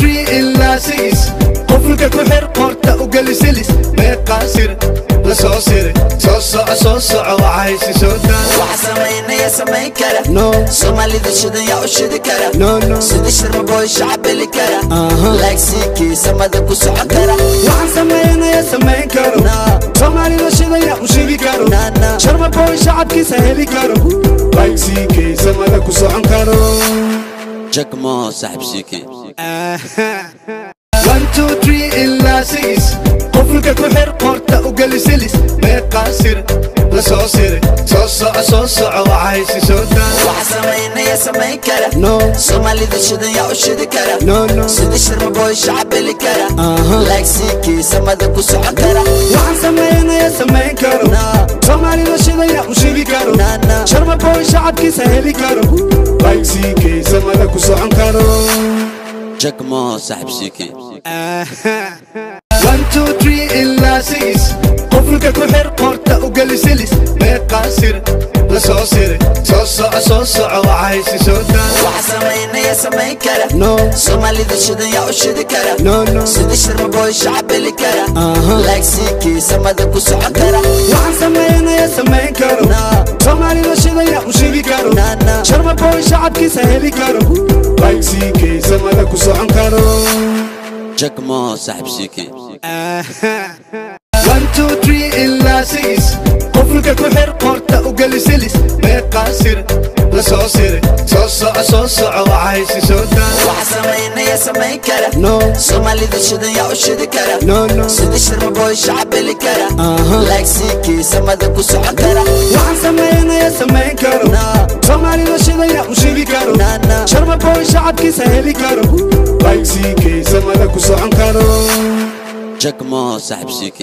2 3 ilaa 6, qofka ku xir qorta u geli silis, meeqaa sir la soo siray? Soo soco, soo soco, waxaysi soo daa. Waxa samaynaya samayn kara? No. Soomaalida shidan yaa u shidi kara? No. Sida Sharmaboy shacab heli kara? Laagsiikii samada ku socon kara? Waxaan samaynaya samayn karo? No. Soomaalida shidaya u shidi karo? No. Sharma Boy shacabkiisa heli karo? Like samada ku socon karo? Jagmo saaxiib CK. 1 2 3 ilaa 6, qofka ku xir qorta u geli silis, meeqaa sir la soo siray? Soo soco, soo soco, waxaysi soo daa. Waxa samaynaya samayn kara? No. Soomaalida shidan yaa u shidi kara? No. Sida Sharmaboy shacab heli kara? Laagsiikii samada ku socon kara? Waxaan samaynaya samayn karo? No. Soomaalida shidaya u shidi karo? No. Sharma Boy shacabkiisa heli karo? Like samada ku socon karo? Jagmo saaxiib CK. 1 2 3 ilaa 6, qofka ku xir qorta u geli silis, meeqaa sir la soo siray? Soo soco, soo soco, waxaysi soo daa. Waxa samaynaya samayn kara? No. Soomaalida shidan yaa u shidi kara? No. Sida Sharmaboy shacab heli kara? Laagsiikii samada ku socon kara? Waxaan samaynaya samayn karo? No. Soomaalida shidaya u shidi karo? No. Sharma Boy shacabkiisa heli karo? Like samada ku socon karo? Jagmo saaxiib CK. 1 2 3 ilaa 6, qofka ku xir qorta u geli silis, meeqaa sir la soo siray? Soo soco, soo soco, waxaysi soo daa. Waxa samaynaya samayn kara? No. Soomaalida shidan yaa u shidi kara? No. Sida Sharmaboy shacab heli kara? Laagsiikii samada ku socon kara? Waxaan samaynaya samayn karo? No. Soomaalida shidaya u shidi karo? No. Sharma Boy shacabkiisa heli karo? Like samada ku socon karo? Jagmo saaxiib CK.